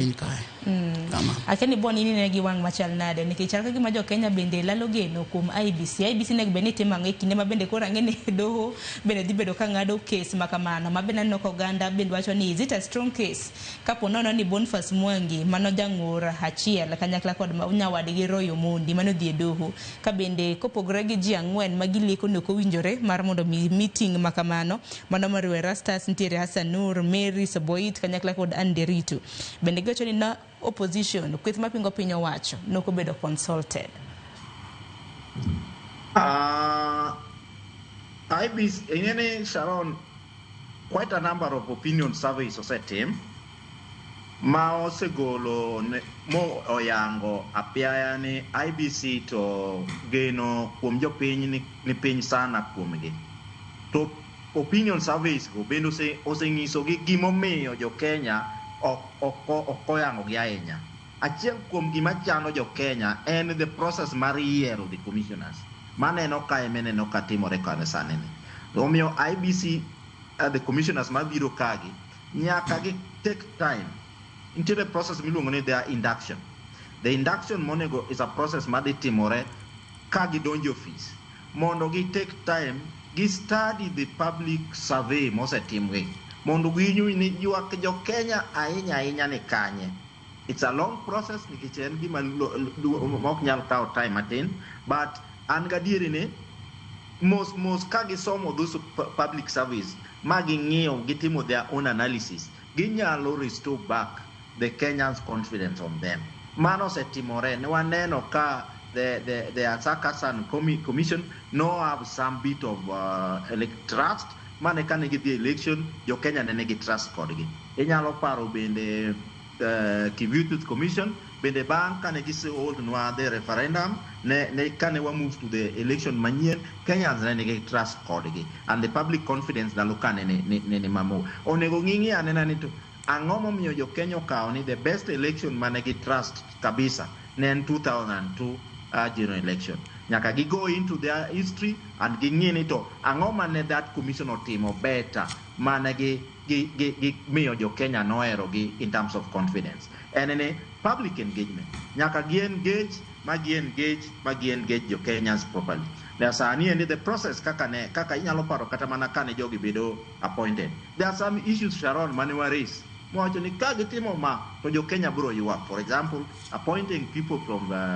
Piny kae. Kama. Akia ni Bon in inene gi wang' machal nade nikech chal ka gima jo Kenya bende lalo geno kuom IEBC. IEBC nego bed ni timo ang'o e kinde ma bende koro ang'e ni doho bende dhi bedo ka ng'ado kes ma kamano. Ma bende aneno ka oganda bende wacho ni is it a strong case kapo nono ni Boniface Mwangi mano jang'ur achiel kanyakla kod nyawadgi Roy Omondi mane odhi e doho ka bende kopogore gi ji ang'wen ma gileko ni ok owinjore mar mondo mi meeting ma kamano mano moriwo Erastus nitiere Hassan Nur, Mary Soboit kanyakla kod Ann Nderitu. Bende giwacho ni na opposition kweth mapingo piny owacho nok obedo consulted. IEBC, ing'e Sharon, quite a number of opinion surveys osetim ma osegolo mo oyango apiaya ni IEBC to geno kuom jopiny ni piny sana kuomgi. To opinion surveys go bende osenyisogi gimomiyo jo Kenya ok oyango gi ahinya. Achiel kuom gima chando jo Kenya en the process mar yiero the commissioners. Maneno ka emeneno ka timore kane sani ni. Omiyo IEBC, the commissioners mabiro kagi nyaka gi take time. Nitiere process miluongo ni their induction. The induction monego is a process madhi timore ka gidonjo office mondo gi take time gi study the public survey mosetimgi mondo ginyui ni ywak jo Kenya ahinya ahinya ni kanye. It's a long process nikech en gima ok nyal kawo time matin, but an gadieri ni mos mos ka gisomo those public service ma ging'iyo gitimo their own analysis, ginyalo restore back the Kenyans' confidence on them. Mano osetimore ne waneno ka the Isaac Hassan Commission no have some bit of trust mane kane gidhi election jo Kenya ne nigi trust kodgi. Inyalo paro bende Kivuitu Commission bende bang' kane gise hold nwa the referendum ne kane wa move to the election manyien, Kenyans ne nigi trust kodgi and the public confidence ndalo kane ne mamo. Onego ng'ing'i anena ni to ang'o momiyo jo Kenya okawo ni the best election mane gi trust kabisa ne en 2002 general election. Nyaka gi go into their history and ging'i ni to ang'o mane that commission otimo better mane gi miyo jo Kenya nohero gi in terms of confidence. En ni public engagement. Nyaka gi engage, ma gi engage, ma gi engage jo Kenyans properly. Na sani endi the process kaka ne kaka inyalo paro kata mana kane jogi bedo appointed. There are some issues, Sharon, mane wa raise. Mowacho ni ka gitimo ma to jo Kenya biro ywak. For example, appointing people from the